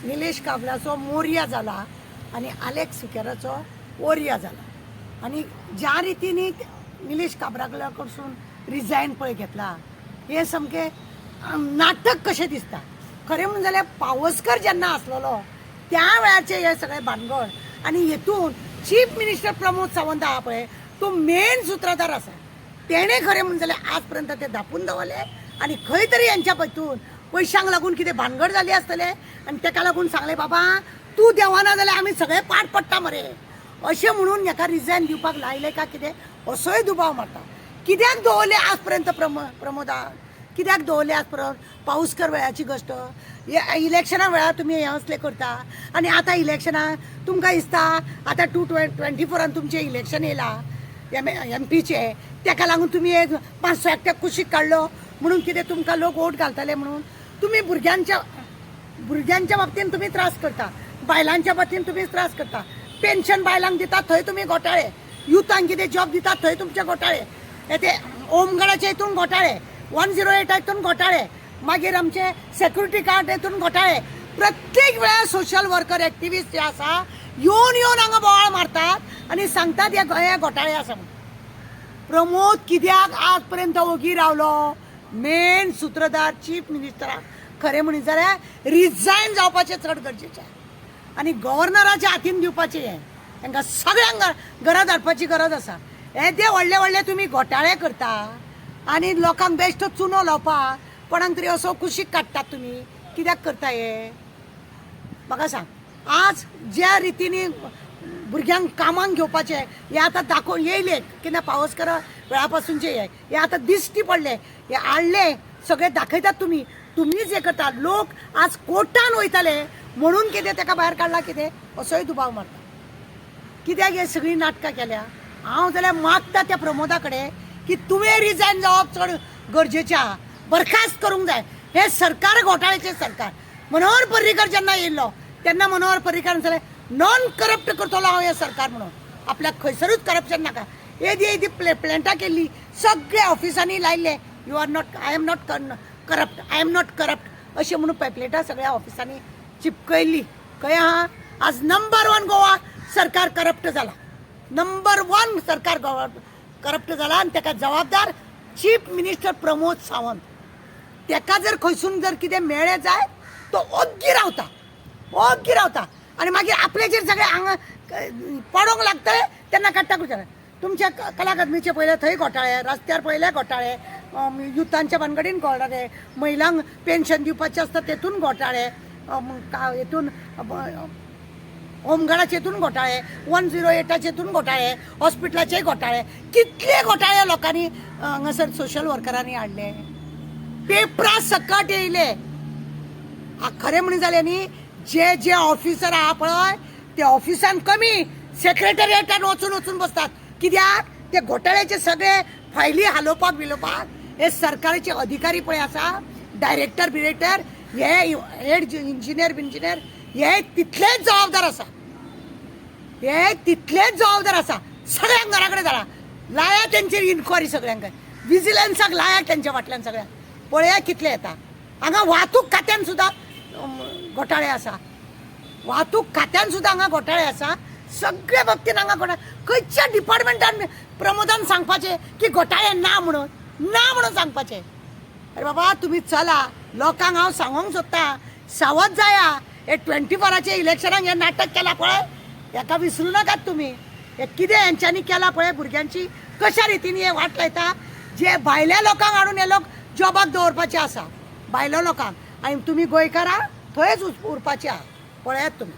निलेश काब्राचो मोरया जाला आनी आलेक्स सिकेराचो ओरिया जाला. आनी ज्या रितीनी निलेश काब्रा कडसून रिजायन पळय घेतला, हें सामकें नाटक कशें दिसता. खरें म्हणून जाल्यार पावसकर जेन्ना आसलेलो त्या वेळाचे हे सगळे भानगड, आनी हेतून चीफ मिनिस्टर प्रमोद सावंत आहा पळय, तो मेन सुत्रधार आसा. तेणें खरें म्हणून जाल्यार आज पर्यंत ते धापून दवरले आनी खंय तरी हेंच्या हितून पयशांक लागून कितें भानगड जाली आसतले आनी तेका लागून सांगलें, बाबा तूं देंवना जाल्यार आमी सगळे पाट पडटा मरे, अशें म्हणून हेका रिजायन दिवपाक लायलें काय कितें असोय दुबाव मारता. कित्याक दवरले आज पर्यंत प्रमोदाक कित्याक दवरले आज पर्यंत? पावसकर वेळाची गोश्ट, हे इलेक्शना वेळार तुमी हें असलें करता आनी आतां इलेक्शनाक तुमकां दिसता आतां 224 तुमचें इलेक्शन येयलां एम पीचे, तेका लागून तुमी हे मातसो एकट्याक कुशीक काडलो म्हणून कितें तुमकां लोक वोट घालतले म्हणून तुमी भुरग्यांच्या बाबतीन तुमी त्रास करता, बायलांच्या बाबतीन तुमी त्रास करता. पेन्शन बायलांक दिता थंय तुमी घोटाळे, युथांक कितें जॉब दिता थंय तुमचे घोटाळे, हे ते होमगार्डाचे हितून घोटाळे, 108 हितून घोटाळे, मागीर आमचे सेक्युरिटी गार्ड हितून घोटाळे. प्रत्येक वेळार सोशल वर्कर एक्टिविस्ट जे आसा येवन येवन हांगा बोवाळ मारतात आनी सांगतात हे घोटाळे आसा म्हणून. प्रमोद कित्याक आज पर्यंत ओगी रावलो? मेन सुत्रधार चीफ मिनिस्टराक खरें म्हणीत जाल्यार रिजायन जावपाचें चड गरजेचें आनी गव्हर्नराच्या हातीन दिवपाचें, हें तांकां सगळ्यांक घरा धाडपाची गरज आसा. हे ते व्हडले व्हडले तुमी घोटाळे करता आनी लोकांक बेश्टो चुनो लावपाक कोणाक तरी असो कुशीक काडटात तुमी, कित्याक करता हे म्हाका सांग. आज ज्या रितीनी भुरग्यांक कामाक घेवपाचें हें आतां दाखोवन येयले केन्ना पावसकर वेळा पासूनचे हे आतां दिश्टी पडले, हे हाडले सगळे दाखयतात तुमी, तुमीच हें करता. लोक आज कोर्टान वयताले म्हणून कितें ताका भायर काडला कितें असोय दुबाव मारता. कित्याक हे सगळीं नाटकां केल्या? हांव जाल्यार मागता त्या प्रमोदा कडेन की तुवें रिजायन जावप चड गरजेचें आहा, बरखास्त करूंक जाय. हें सरकार घोटाळ्याचें सरकार. मनोहर पर्रीकर जेन्ना येयल्लो तेन्ना मनोहर पर्रीकर सांगलें नॉन करप्ट करतलो हांव हें सरकार म्हणून, आपल्याक खंयसरूच करप्शन नाका. येदी येदी प्लॅन्टां केल्ली सगळ्या ऑफिसांनी लायल्ले, you are not, I am not corrupt, I am not corrupt अशें म्हणून पॅम्पलेटां सगळ्या ऑफिसांनी चिपकयल्ली. खंय आहा आज? नंबर 1 गोवा सरकार करप्ट जाला, नंबर 1 सरकार गोवा करप्ट जाला आनी ताका जबाबदार चीफ मिनिस्टर प्रमोद सावंत. ताका जर खंयसून जर कितें मेळ्ळें जायत तो ओग्गी रावता, ओग्गी रावता आनी मागीर आपल्याचेर सगळे हांगा पडोंक लागतले तेन्ना काडटा कुशाल. तुमच्या कला अकादमीचे पयले थंय घोटाळे, रस्त्यार पयले घोटाळे, युथांच्या भानगडीन घोटाळे, महिलांक पेन्शन दिवपाचें आसता तेतून घोटाळे, हेतून होमगार्डाचे हितून घोटाळे, 108 हितून घोटाळे, हॉस्पिटलाचे घोटाळे, कितले घोटाळे लोकांनी हांगासर सोशल वर्करांनी हाडले, पेपरां सकट येयले. खरें म्हणून जालें न्ही, जे जे ऑफिसर आहा पळय ते ऑफिसान कमी सेक्रेटरिएटान वचून वचून बसतात. कित्याक ते घोटाळ्याचे सगळे फायली हालोवपाक बिलोवपाक हे सरकाराचे अधिकारी पळय आसा, डायरेक्टर बिरेक्टर, हे हेड इंजिनियर बिंजिनियर, हे तितलेच जबाबदार आसा, हे तितलेच जबाबदार आसा. सगळ्यांक घरा कडेन धाडा, लाया तेंचेर इन्क्वायरी, सगळ्यांक विजिलन्साक लाया तेंच्या फाटल्यान सगळ्यांक, पळया कितले येता. हांगा वाहतूक खात्यान सुद्दां घोटाळे आसा, वाहतूक खात्यान सुद्दां हांगा घोटाळे आसा, सगळे बाबतीन हांगा घोटाळे. खंयच्या डिपार्टमेंटान प्रमोदान सांगपाचें की घोटाळे ना म्हणून, ना म्हणून सांगपाचें. अरे बाबा तुमी चला, लोकांक हांव सांगूंक सोदता, सावध जाया. हे 24 इलेक्शनाक हें नाटक केलां पळय, हेका विसरूं नाकात तुमी. हे कितें हेंच्यांनी केलां पळय, भुरग्यांची कशा रितीन हे वाट लायता. जे भायल्या लोकांक हाडून हे लोक जॉबाक दवरपाचे आसा, भायल्या लोकांक, आनी तुमी गोंयकारां थंयच उरपाचे आहा, पळयात तुमी.